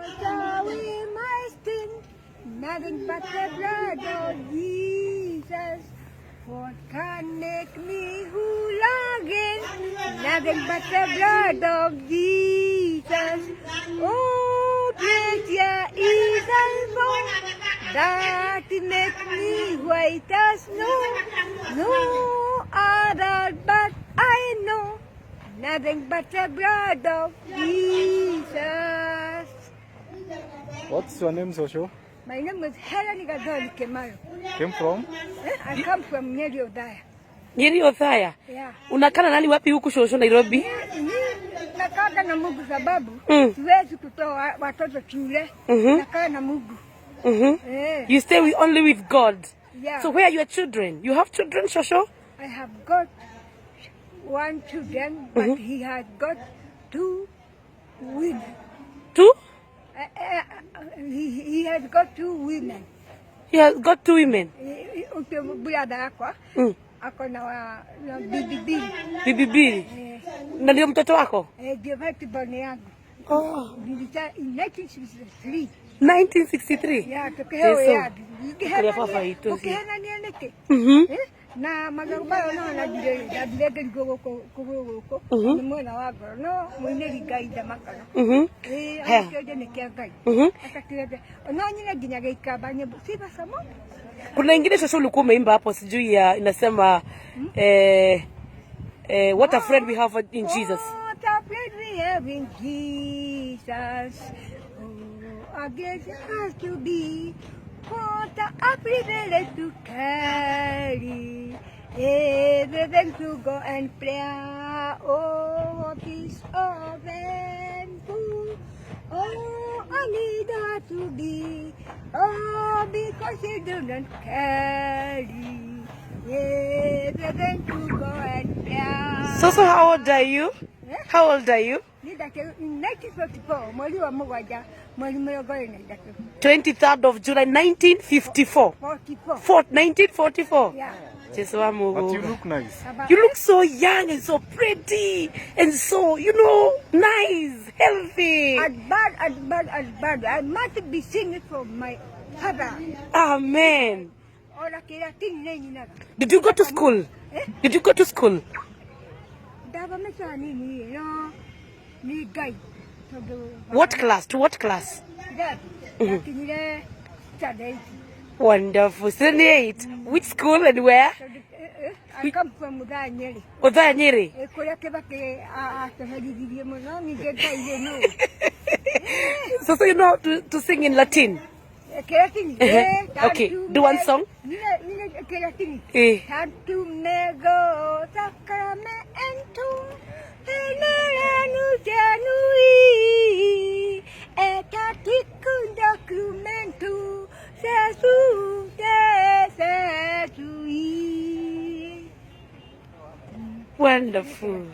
Wash away my sin. Nothing but the blood of Jesus. What can make me whole again? Nothing but the blood of Jesus. Oh, precious is the Lord that make me white as snow. No other but I know. Nothing but the blood of Jesus. What's your name, Shosho? My name is Helen Gadon Kemaro. Came from? Eh, I come from Nyeri Othaya. Nyeri Othaya. Yeah. Unakaa na nani wapi huku, shosho, Nairobi? Mi nakaa na Mungu sababu siwezi kutoa watoto shule. Nakaa na Mungu. Eh, You stay only with God. Yeah. So where are your children? You have children, shosho? I have got one children, but he has got two women. Two? He has got two women. He has got two women. Ucio brother yakwa ako na bibi mbili. Bibi mbili. Eh, Na ndio mtoto wako? Eh, ndio firstborn yangu. Oh. Nilizaa in 1963. 1963. Ya, tukiheo Jesu. ya. Kũrĩa baba witũ. Ũkĩhenania nĩkĩ? Eh? Na magego mayo no nathire ndathire ngĩrigwo gũkũ kũgũrũ gũkũ nĩ mwena wa ngoro no mũinĩri Ngai ndamakaga. Ĩĩ, Haya. kĩonje nĩ kĩa Ngai. Akakĩonje no nyine nginya gĩikamba nyĩmbo sifa samo. Kuna ingine, shosho, ulikuwa umeimba hapo, sijui ya inasema what a friend we have in Jesus. What a friend we have in Jesus. Oh, a grace has to be. What a privilege to carry everything to go and pray. Oh, peace of thankful. Oh, I need her to be. Oh, because you do not carry everything to go and pray. So how old are you? Eh? How old are you? Nĩ in 1944 mweri wa mũgwanja mweri 23. 23rd of July 1954. 44. Four, 1944. Yeah. Jesu wa But you Mungu. look nice. You look so young and so pretty and so nice, healthy. As bad, as bad, as bad. I must be singing for my father. Amen. Ona kĩratini nĩ nyinaga. Did you go to school? Eh? Did you go to school? Ndathomete nini no nĩ Ngai tondũ What class? To what class? Ndakinyire standard eight. Wonderful. Standard eight. Which school and where? Tondũ I come from Othaya, Nyeri. Othaya, Nyeri. Eh, kũrĩa Kĩbakĩ atũherithirie mũno ningĩ Ngai rĩ nũ. So you know how to sing in Latin? Kĩratini. Okay, do one song. Nine kĩratini. Eh. Tantum ego sacramentum venere et aticum documentum sesu sesui. Wonderful.